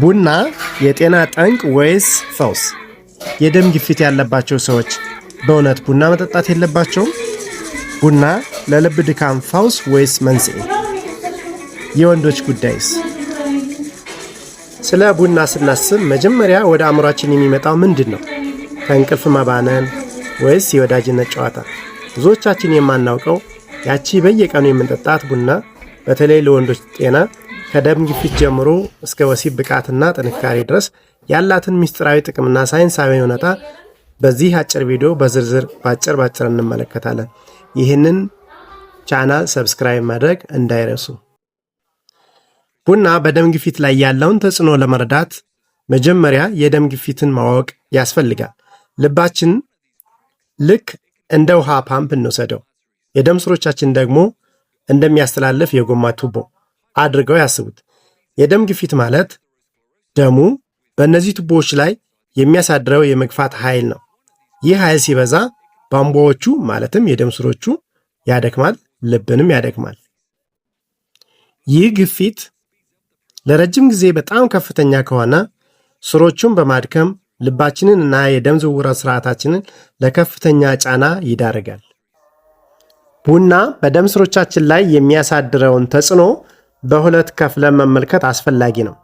ቡና የጤና ጠንቅ ወይስ ፈውስ? የደም ግፊት ያለባቸው ሰዎች በእውነት ቡና መጠጣት የለባቸውም? ቡና ለልብ ድካም ፈውስ ወይስ መንስኤ? የወንዶች ጉዳይስ? ስለ ቡና ስናስብ መጀመሪያ ወደ አእምሯችን የሚመጣው ምንድን ነው? ከእንቅልፍ መባነን ወይስ የወዳጅነት ጨዋታ? ብዙዎቻችን የማናውቀው ያቺ በየቀኑ የምንጠጣት ቡና በተለይ ለወንዶች ጤና ከደም ግፊት ጀምሮ እስከ ወሲብ ብቃትና ጥንካሬ ድረስ ያላትን ምስጢራዊ ጥቅምና ሳይንሳዊ እውነታ በዚህ አጭር ቪዲዮ በዝርዝር ባጭር ባጭር እንመለከታለን። ይህንን ቻናል subscribe ማድረግ እንዳይረሱ። ቡና በደም ግፊት ላይ ያለውን ተጽዕኖ ለመረዳት መጀመሪያ የደም ግፊትን ማወቅ ያስፈልጋል። ልባችን ልክ እንደ ውሃ ፓምፕ እንውሰደው፣ የደም ስሮቻችን ደግሞ እንደሚያስተላልፍ የጎማ ቱቦ አድርገው ያስቡት። የደም ግፊት ማለት ደሙ በእነዚህ ቱቦዎች ላይ የሚያሳድረው የመግፋት ኃይል ነው። ይህ ኃይል ሲበዛ ቧንቧዎቹ ማለትም የደም ስሮቹ ያደክማል፣ ልብንም ያደክማል። ይህ ግፊት ለረጅም ጊዜ በጣም ከፍተኛ ከሆነ ስሮቹን በማድከም ልባችንን እና የደም ዝውውር ስርዓታችንን ለከፍተኛ ጫና ይዳርጋል። ቡና በደም ስሮቻችን ላይ የሚያሳድረውን ተጽዕኖ በሁለት ከፍለን መመልከት አስፈላጊ ነው።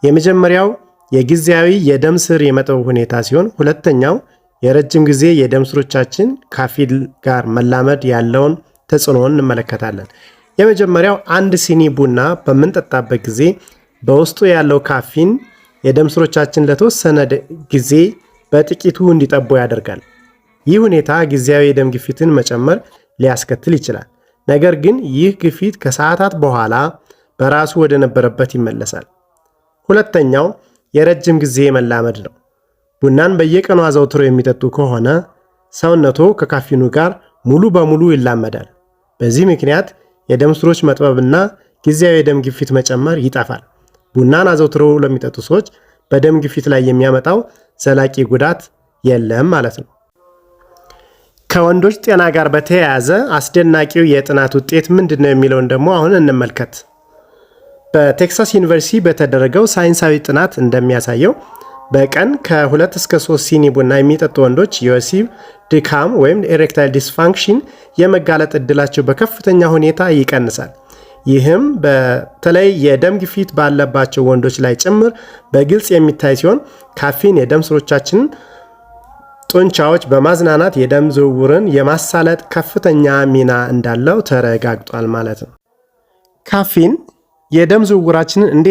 የመጀመሪያው የጊዜያዊ የደም ስር የመጥበብ ሁኔታ ሲሆን፣ ሁለተኛው የረጅም ጊዜ የደም ስሮቻችን ካፊን ጋር መላመድ ያለውን ተጽዕኖ እንመለከታለን። የመጀመሪያው፣ አንድ ሲኒ ቡና በምንጠጣበት ጊዜ በውስጡ ያለው ካፊን የደም ስሮቻችን ለተወሰነ ጊዜ በጥቂቱ እንዲጠቡ ያደርጋል። ይህ ሁኔታ ጊዜያዊ የደም ግፊትን መጨመር ሊያስከትል ይችላል። ነገር ግን ይህ ግፊት ከሰዓታት በኋላ በራሱ ወደ ነበረበት ይመለሳል። ሁለተኛው የረጅም ጊዜ መላመድ ነው። ቡናን በየቀኑ አዘውትረው የሚጠጡ ከሆነ ሰውነቶ ከካፊኑ ጋር ሙሉ በሙሉ ይላመዳል። በዚህ ምክንያት የደም ስሮች መጥበብና ጊዜያዊ የደም ግፊት መጨመር ይጠፋል። ቡናን አዘውትረው ለሚጠጡ ሰዎች በደም ግፊት ላይ የሚያመጣው ዘላቂ ጉዳት የለም ማለት ነው። ከወንዶች ጤና ጋር በተያያዘ አስደናቂው የጥናት ውጤት ምንድን ነው የሚለውን ደግሞ አሁን እንመልከት። በቴክሳስ ዩኒቨርሲቲ በተደረገው ሳይንሳዊ ጥናት እንደሚያሳየው በቀን ከ2 እስከ 3 ሲኒ ቡና የሚጠጡ ወንዶች የወሲብ ድካም ወይም erectile dysfunction የመጋለጥ እድላቸው በከፍተኛ ሁኔታ ይቀንሳል። ይህም በተለይ የደም ግፊት ባለባቸው ወንዶች ላይ ጭምር በግልጽ የሚታይ ሲሆን፣ ካፊን የደም ስሮቻችንን ጡንቻዎች በማዝናናት የደም ዝውውርን የማሳለጥ ከፍተኛ ሚና እንዳለው ተረጋግጧል ማለት ነው። ካፊን የደም ዝውውራችንን እንዴት